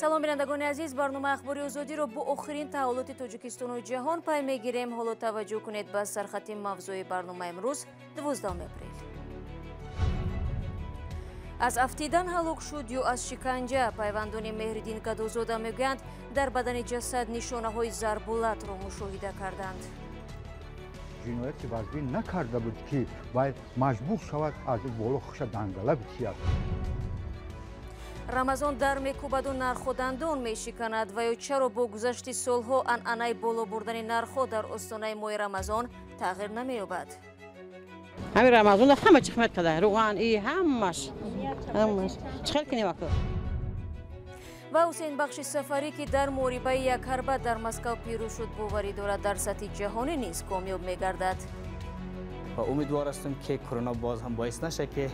Салом, бинандагони азиз, барномаи Ахбори Озодиро бо охирин таҳаввулоти Тоҷикистону ҷаҳон пай мегирем. Ҳоло таваҷҷӯҳ кунед ба сархати мавзӯи барномаи имрӯз, 12 апрел. Аз афтидан ҳалок шуд ё аз шиканҷа? Пайвандони Меҳриддин Гадозода мегӯянд, дар бадани ҷасад нишонаҳои зарбулатро мушоҳида карданд. Ҷинояти вазбин накарда буд, ки вай маҷбур шавад аз боло хуша дангала битиҳад. Рамазон дар мекӯбаду нархҳо дандон мешиканад ва ё чаро бо гузашти солҳо анъанаи боло бурдани нархҳо дар остонаи моҳи Рамазон тағйир намеёбад? Ҳамин Рамазонда ҳама чӣ қимат када, руған и ҳамаш, ҳамаш. Чӣ хел кунем аку? Ва Ҳусейнбахши Сафарӣ, ки дар муҳорибаи якҳарба дар Москав пирӯз шуд, боварӣ дорад, дар сатҳи ҷаҳонӣ низ комёб мегардад. Ва умедвор ҳастем, ки корона боз ҳам боис наша, ки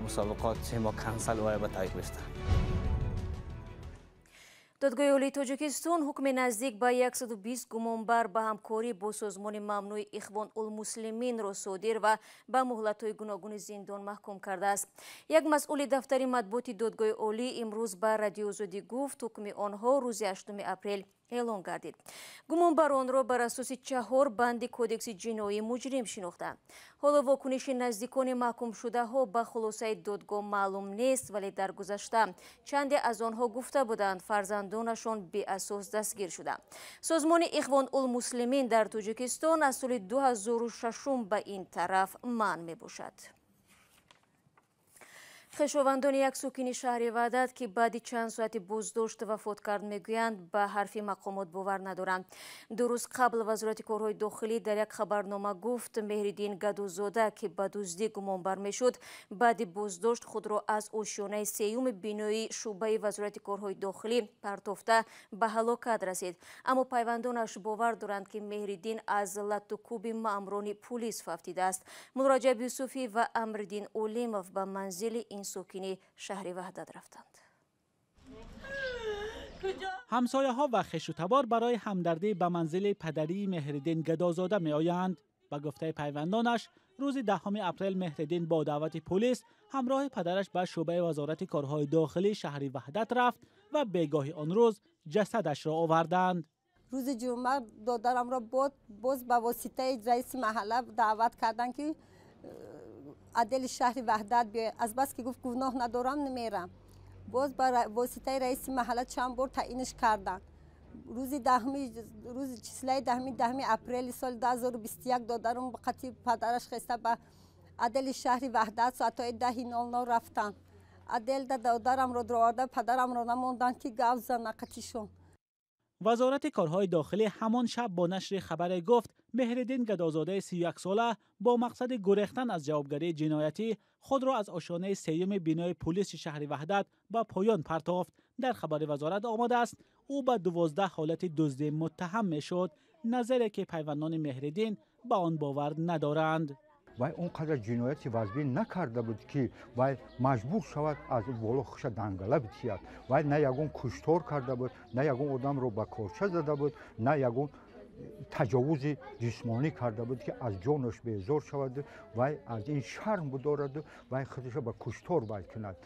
мусобиқот мо cancel ва ба таъхир биафтад. Додгоҳи Олии Тоҷикистон ҳукми наздик ба 120 гумонбар ба ҳамкорӣ бо созмони мамнӯи Ихвон улмуслиминро содир ва ба муҳлатҳои гуногуни зиндон маҳкум кардааст. Як масъули дафтари матбуоти Додгоҳи Олӣ имрӯз ба Радиои Озодӣ гуфт, ҳукми онҳо рӯзи 8 апрел эълон гардид. Гумонбаронро бар асоси 4 банди Кодекси ҷиноӣ муҷрим шинохтанд. Ҳоло вокуниши наздикони маҳкумшудаҳо ба хулосаи додгоҳ маълум нест, вале дар гузашта чанде аз онҳо гуфта буданд, фарзандонашон беасос дастгир шуданд. Созмони Ихвон улмуслимин дар Тоҷикистон аз соли 2006 ба ин тараф манъ мебошад. Хешовандони як сокини шаҳри Ваҳдат, ки баъди чанд соати боздошт вафот кард, мегӯянд, ба ҳарфи мақомот бовар надоранд. 2 рӯз қабл Вазорати корҳои дохилӣ дар як хабарнома гуфт, Меҳриддин Гадозода, ки ба дуздӣ гумонбар мешуд, баъди боздошт худро аз ошёнаи сеюми бинои шӯъбаи Вазорати корҳои дохилӣ партофта ба ҳалокат расид. Аммо пайвандонаш бовар доранд, ки Меҳриддин аз латтукӯби маъмурони пулис фавтидааст. Муллораҷаб Юсуфӣ ва Амриддин Олимов ба манзили ин сокини шаҳри Ваҳдат рафтанд. Ҳамсояҳо ва хешутабор барои ҳамдардӣ ба манзили падарии Меҳриддин Гадозода меоянд. Ба гуфтаи пайвандонаш, рӯзи 10 апрел Меҳриддин бо даъвати пулис ҳамроҳи падараш ба шӯъбаи Вазорати корҳои дохилии шаҳри Ваҳдат рафт ва бегоҳи он рӯз ҷасадашро оварданд. Рӯзи ҷумъа додарамро боз ба воситаи раиси маҳалла даъват карданд, ки отдели шаҳри Ваҳдат биёяд. Азбаски гуфт, гуноҳ надорам, намерам. Боз ба воситаи раиси маҳалла чанд бор таъинш карданд. Рӯзи даҳми, рӯзи числаи 10 апрели соли 2021 додарам ба қатъи падараш хеста ба отдели шаҳри Ваҳдат соатҳои 10:00 рафтанд. Отделда додарамро дароварда, падарамро намонданд, ки гав зана қатишон. Вазорати корҳои дохилӣ ҳамон шаб бо нашри хабаре гуфт, Меҳриддин Гадозодаи 31сола бо мақсади гурехтан аз ҷавобгарии ҷиноятӣ худро аз ошёнаи сеюми бинои пулиси шаҳри Ваҳдат ба поён партофт. Дар хабари вазорат омадааст, ӯ ба 12 ҳолати дуздӣ муттаҳам мешуд, назаре ки пайвандони Меҳриддин ба он бовар надоранд. Вай он қадар ҷинояти вазбин накарда буд, ки вай маҷбур шавад аз боло хуша дангала битиҳад. Вай на ягон куштор карда буд, на ягон одамро ба корча зада буд, на ягон таҷовузи ҷисмонӣ карда буд, ки аз ҷонаш безор шавад. Вай аз ин шарм будораду вай худашро ба куштор вай кунад.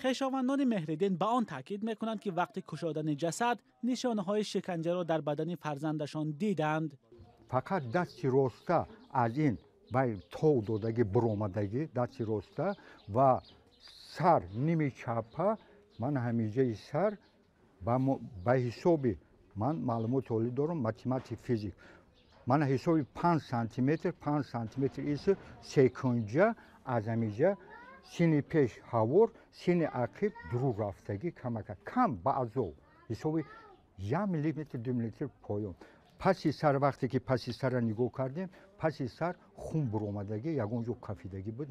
Хешовандони Меҳриддин ба он таъкид мекунанд, ки вақти кушодани ҷасад нишонаҳои шиканҷаро дар бадани фарзандашон диданд. Фақат дасти роста аз ин вай тов додагӣ, буромадагӣ дасти роста ва сар ними чапа, ман ҳамиҷаи сар ба ҳисоби ман маълумоти олӣ дорам, математик, физик, ман ҳисоби 5 сантиметр, 5 сантиметр ис секунҷа аз ҳамиҷа сини пеш ҳавор, сини ақиб дуру рафтагӣ, камака кам ба азов ҳисоби 1 миллиметр, 2 миллиметр поён. Паси сар, вақте ки паси сарра нигоҳ кардем, паси сар хун буромадагӣ, ягон ҷо кафидагӣ буд,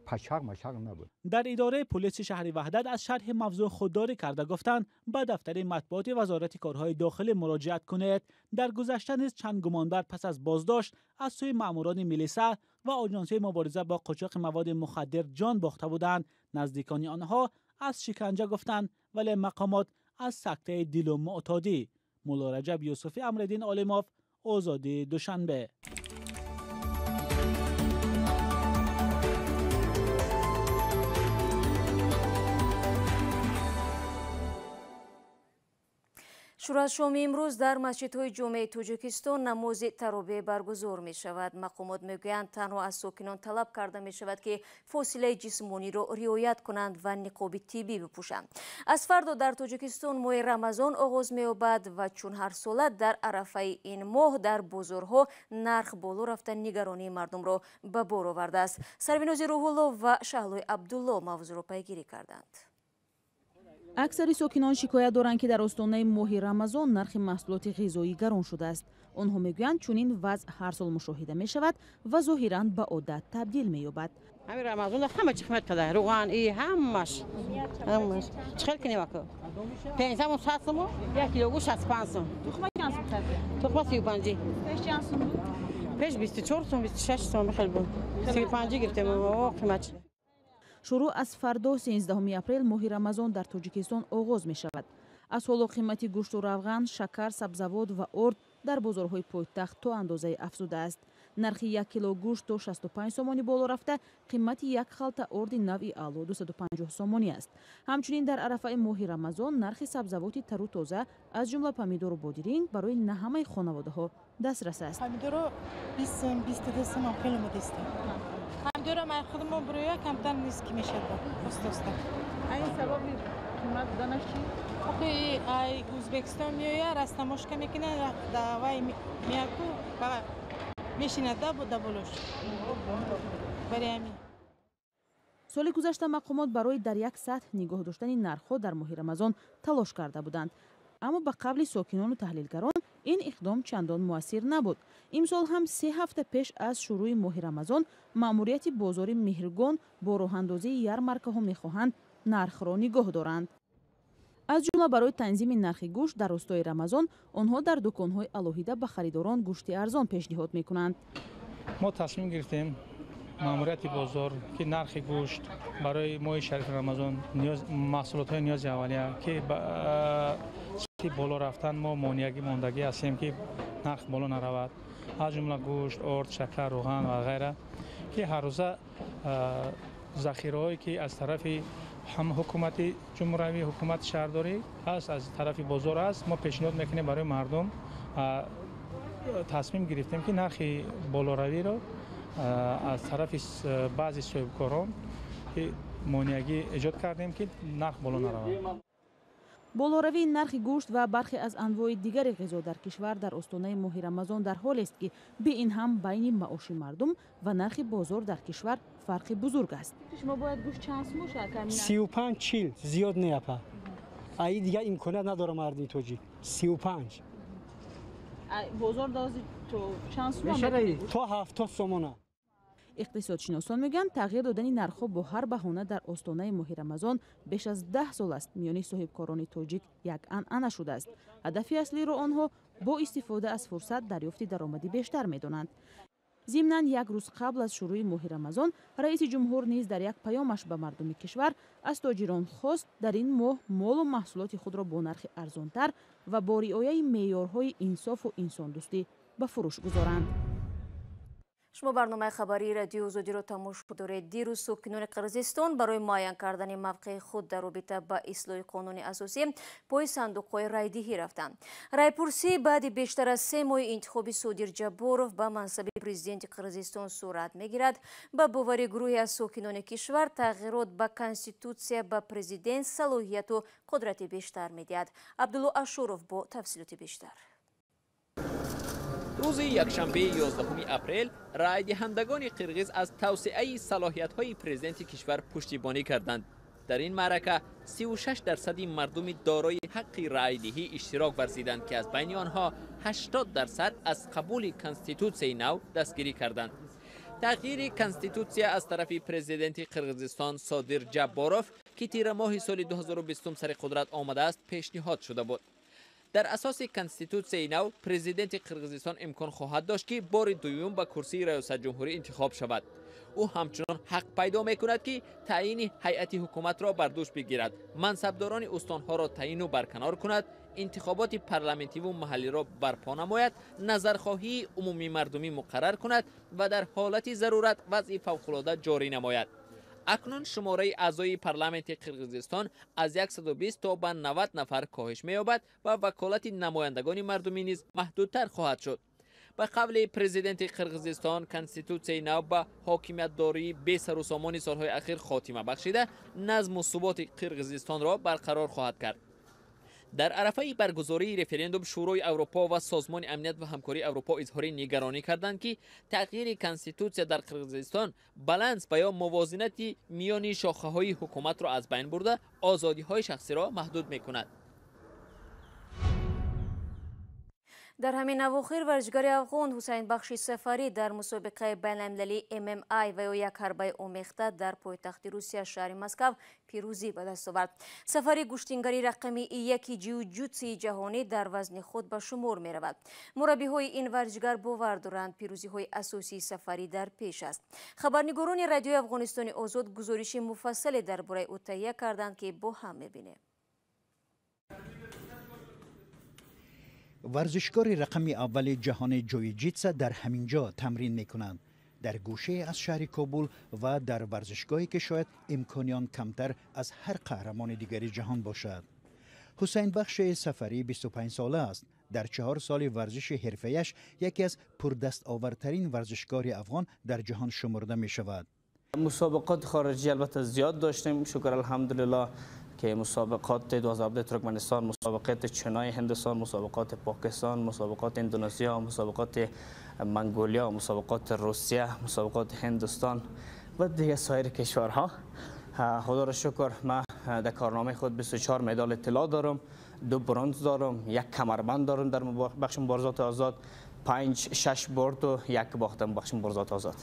пачақ мачақ набуд. Дар идораи пулиси шаҳри Ваҳдат аз шарҳи мавзӯъ худдорӣ карда гуфтанд, ба дафтари матбуоти Вазорати корҳои дохилӣ муроҷиат кунед. Дар гузашта низ чанд гумонбар пас аз боздошт аз сӯи маъмурони милиса ва оҷонсии мубориза бо қочоқи маводи мухаддир ҷон бохта буданд. Наздикони онҳо аз шиканҷа гуфтанд, вале мақомот аз сактаи дилу муътодӣ. Муллораҷаб Юсуфӣ, Амриддин Олимов, Озодӣ, Душанбе. Шурӯъ аз шоми имрӯз дар масҷидҳои ҷомеаи Тоҷикистон намози таровеҳ баргузор мешавад. Мақомот мегӯянд, танҳо аз сокинон талаб карда мешавад, ки фосилаи ҷисмониро риоят кунанд ва ниқоби тиббӣ бипӯшанд. Аз фардо дар Тоҷикистон моҳи Рамазон оғоз меёбад ва чун ҳар сола дар арафаи ин моҳ дар бозорҳо нарх боло рафта нигаронии мардумро ба бор овардааст. Сарвинози Рӯҳулло ва Шаҳлои Абдулло мавзӯъро пайгирӣ карданд. Аксари сокинон шикоят доранд, ки дар остонаи моҳи Рамазон нархи маҳсулоти ғизоӣ гарон шудааст. Онҳо мегӯянд, чунин вазъ ҳар сол мушоҳида мешавад ва зоҳиран ба одат табдил меёбад. Ҳамин Рамазон ҳама чӣ қимат када, равған и ҳамаш, ҳамаш. Чӣ хел кунем аку? Пенсамон 100 сом, як кило гӯшт 65 сом. Тухма чанд сом харидед? Тухма 35. Пеш чанд сом буд? Пеш 24 сом, 26 сом хел буд. 35 гирифтем, о қимат шуд. Шурӯъ аз фардо, 13 апрел, моҳи Рамазон дар Тоҷикистон оғоз мешавад. Аз ҳоло қимати гӯшту равған, шакар, сабзавот ва орд дар бозорҳои пойтахт то андозае афзудааст. Нархи як кило гӯшт то 65 сомонӣ боло рафта, қимати як халта орди навъи аъло 250 сомонӣ аст. Ҳамчунин дар арафаи моҳи Рамазон нархи сабзавоти тару тоза, аз ҷумла помидору бодиринг, барои на ҳамаи хонаводаҳо дастрас аст. Помидоро 20 сом, 22 сом хеле мудистем. Помидора май худамон буроя камтар низ ки мешавад оста-оста. Ин сабаби қимат буданаш чӣ? Охи ай Узбекистон меоя, растаможка мекунад, давай меяку мешинад да буда болош. Барои ҳамин. Соли гузашта мақомот барои дар як сатҳ нигоҳ доштани нархҳо дар моҳи Рамазон талош карда буданд. Аммо ба қавли сокинону таҳлилгарон, ин иқдом чандон муассир набуд. Имсол ҳам 3 ҳафта пеш аз шурӯъи моҳи Рамазон маъмурияти бозори Меҳргон бо роҳандозии ярмаркаҳо мехоҳанд нархро нигоҳ доранд. Аз ҷумла барои танзими нархи гӯшт дар ростои Рамазон онҳо дар дуконҳои алоҳида ба харидорон гӯшти арзон пешниҳод мекунанд. Мо тасмим гирифтем, маъмурияти бозор, ки нархи гӯшт барои моҳи шарифи Рамазон, маҳсулотҳои ниёзи аввалия, ки боло рафтан мо монеагӣ мондагӣ ҳастем, ки нарх боло наравад, аз ҷумла гӯшт, орд, шакар, рӯған ва ғайра, ки ҳаррӯза захираҳое, ки аз тарафи ҳам ҳукумати ҷумҳуравӣ, ҳукумати шаҳрдорӣ ҳаст, аз тарафи бозор аст, мо пешниҳод мекунем барои мардум. Тасмим гирифтем, ки нархи болоравиро аз тарафи баъзе соҳибкорон, ки монеагӣ эҷод кардем, ки нарх боло наравад. Болоравии нархи гӯшт ва бархе аз анвои дигари ғизо дар кишвар дар остонаи моҳи Рамазон дар ҳолест, ки би ин ҳам байни маоши мардум ва нархи бозор дар кишвар фарқи бузург аст. Шумо бояд гӯшт чанд сум бошад? 35, 40 зиёд не, апа. Аи дигар имконият надорам мардуми тоҷик. 35. Бозор то чанд сум? То 70 сомона. Иқтисодшиносон мегӯянд, тағйир додани нархҳо бо ҳар баҳона дар остонаи моҳи Рамазон беш аз 10 сол аст миёни соҳибкорони тоҷик як анъана шудааст. Ҳадафи аслиро онҳо бо истифода аз фурсат дарёфти даромади бештар медонанд. Зимнан, як рӯз қабл аз шурӯъи моҳи Рамазон раиси ҷумҳур низ дар як паёмаш ба мардуми кишвар аз тоҷирон хост, дар ин моҳ молу маҳсулоти худро бо нархи арзонтар ва бо риояи меъёрҳои инсофу инсондӯстӣ ба фурӯш гузоранд. Шумо барномаи хабарии Радиои Озодиро тамошо доред. Дирӯз сокинони Қирғизистон барои муайян кардани мавқеи худ дар робита ба ислоҳи қонуни асосӣ пои сандуқҳои райдиҳӣ рафтанд. Райпурсӣ баъди бештар аз 3 моҳи интихоби Содир Ҷабборов ба мансаби президенти Қирғизистон сурат мегирад. Ба бовари гурӯҳе аз сокинони кишвар, тағйирот ба конститутсия ба президент салоҳияту қудрати бештар медиҳад. Абдулло Ашуров бо тафсилоти бештар. Рӯзи якшанбеи 11 апрел раъйдиҳандагони қирғиз аз тавсеаи салоҳиятҳои президенти кишвар пуштибонӣ карданд. Дар ин маърака 36 дарсади мардуми дорои ҳаққи раъйдиҳӣ иштирок варзиданд, ки аз байни онҳо 80% аз қабули конститутсияи нав дастгирӣ карданд. Тағйири конститутсия аз тарафи президенти Қирғизистон Содир Ҷабборов, ки тирамоҳи соли 2020 сари қудрат омадааст, пешниҳод шуда буд. Дар асоси конститутсияи нав президенти Қирғизистон имкон хоҳад дошт, ки бори дуюм ба курсии раёсатҷумҳурӣ интихоб шавад. Ӯ ҳамчунон ҳақ пайдо мекунад, ки таъйини ҳайати ҳукуматро бар дӯш бигирад, мансабдорони устонҳоро таъйину барканор кунад, интихоботи парламентиву маҳаллиро барпо намояд, назархоҳии умумимардумӣ муқаррар кунад ва дар ҳолати зарурат вазъи фавқулода ҷорӣ намояд. Акнун шумораи аъзои парламенти Қирғизистон аз 120 то ба 90 нафар коҳиш меёбад ва ваколати намояндагони мардумӣ низ маҳдудтар хоҳад шуд. Ба қавли президенти Қирғизистон, конститутсияи нав ба ҳокимиятдории бесарусомони солҳои ахир хотима бахшида, назму суботи Қирғизистонро барқарор хоҳад кард. Дар арафаи баргузории референдум Шӯрои Аврупо ва Созмони амният ва ҳамкории Аврупо изҳори нигаронӣ карданд, ки тағйири конститутсия дар Қирғизистон баланс ва ё мувозинати миёни шохаҳои ҳукуматро аз байн бурда, озодиҳои шахсиро маҳдуд мекунад. Дар ҳамин авохир варзишгари афғон Ҳусайнбахши Сафарӣ дар мусобиқаи байналмилалии ММА ва ё як ҳарбаи омехта дар пойтахти Русия шаҳри Москав пирӯзӣ ба даст овард. Сафарӣ гӯштингари рақами яки ҷиу-ҷутсии ҷаҳонӣ дар вазни худ ба шумор меравад. Мураббиҳои ин варзишгар бовар доранд, пирӯзиҳои асосии Сафарӣ дар пеш аст. Хабарнигорони радиои Афғонистони Озод гузориши муфассале дар бораи ӯ таҳия карданд, ки бо ҳам мебинем. Варзишкори рақами аввали ҷаҳони ҷуи-ҷитса дар ҳамин ҷо тамрин мекунанд, дар гӯшае аз шаҳри Кобул ва дар варзишгоҳе ки шояд имкони он камтар аз ҳар қаҳрамони дигари ҷаҳон бошад. Ҳусайнбахши Сафарӣ 25 сола аст. Дар 4 соли варзиши ҳирфаяш яке аз пурдастовартарин варзишкори афғон дар ҷаҳон шумурда мешавад. Мусобиқоти хориҷӣ албатта зиёд доштем, шукр алҳамдулиллоҳ, که مسابقات 2017 ترکمنستان، مسابقات چنای هندوستان، مسابقات پاکستان، مسابقات اندونزیا، مسابقات منگولیا، مسابقات روسیه، مسابقات هندوستان و دیگه سایر کشورها. خدا را شکر من در کارنامه خود 24 مدال طلا دارم، 2 برنز دارم، 1 کمربند دارم در بخش مبارزات آزاد، 5 6 برد و 1 باختم بخش مبارزات آزاد.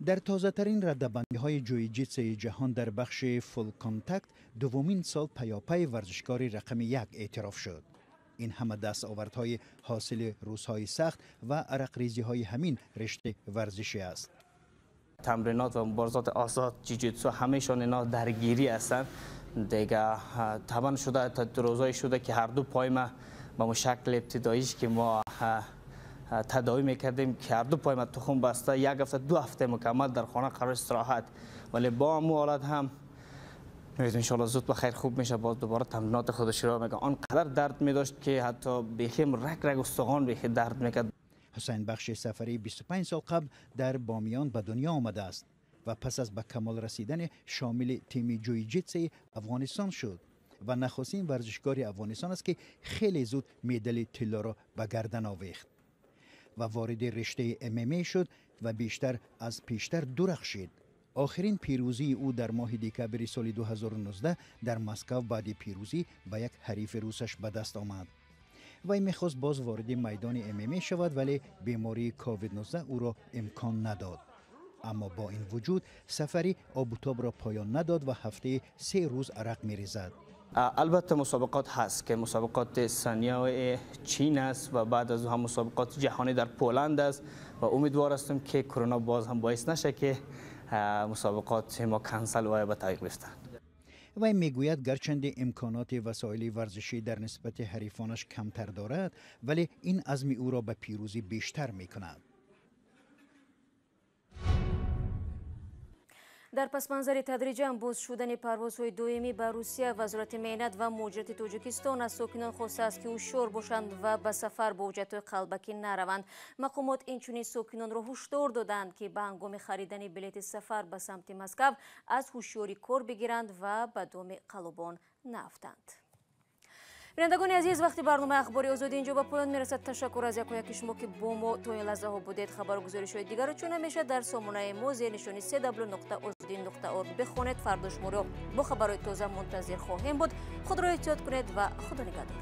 در تازه ترین ردبندی های جوی-جیتسوی جهان در بخش full contact دومین سال پیاپی ورزشکار رقم 1 اعتراف شد. این همه دستاوردهای حاصل روزهای سخت و عرقریزی های همین رشته ورزشی است. تمرینات و مبارزات آزاد، جیجیتسو، همهشان اینا درگیری هستند. دیگه طبعا شده تا روزایی شده که هر دو پای ما به شکل ابتداییش که ما تداوی میکردیم که هر دو پای ما تخم بسته، 1 هفته 2 هفته مکمل در خانه قرار استراحت، ولی با امو حالت هم ان شاء الله زود بخیر خوب میشه، باز دوباره تمرینات خودش رو میکنه. آنقدر درد میداشت که حتی بیخیم رگ رگ استخوان بیخی درد میکرد. حسین بخش سفری 25 سال قبل در بامیان به دنیا آمده است و پس از به کمال رسیدن شامل تیم جوی-جیتسوی افغانستان شد و نخستین ورزشکار افغانستان است که خیلی زود مدال طلا را به گردن آویخت و وارد رشته MMA شد و بیشتر از پیشتر درخشید. آخرین پیروزی او در ماه دکبر سال 2019 در مسکو بعد پیروزی به یک حریف روسش به دست آمد. وی میخواست باز وارد میدان MMA شود، ولی بیماری کووید 19 او را امکان نداد. اما با این وجود سفری آبوتاب را پایان نداد و هفته 3 روز عرق میریزد. البته مسابقات هست که مسابقات سانیا چین است و بعد از هم مسابقات جهانی در پولند است و امیدوار هستم که کرونا باز هم باعث نشه که مسابقات ما کنسل و به تعویق بیفتند. وی میگوید گرچند امکانات وسایل ورزشی در نسبت حریفانش کمتر دارد، ولی این عزم او را به پیروزی بیشتر میکند. дар пасманзари тадриҷан боз шудани парвозҳои доимӣ ба Русия, Вазорати меҳнат ва муҳоҷирати Тоҷикистон аз сокинон хостааст, ки ҳушёр бошанд ва ба сафар бо ҳуҷҷатҳои қалбакӣ нараванд. Мақомот инчунин сокинонро ҳушдор доданд, ки ба ҳангоми харидани билети сафар ба самти Москав аз ҳушёрӣ кор бигиранд ва ба доми қаллобон наафтанд. Бинандагони азиз, вақти барномаи ахбори озодӣ инҷо ба поён мерасад. Ташаккур аз якояки шумо, ки бо мо то ин лаҳзаҳо будед. Хабару гузоришҳои дигарро чун ҳамеша дар сомонаи мо зери нишони cw.ozodi.org бихонед. Фардо шуморо бо хабарҳои тоза мунтазир хоҳем буд. Худро эҳтиёт кунед ва Худо нигаҳдор.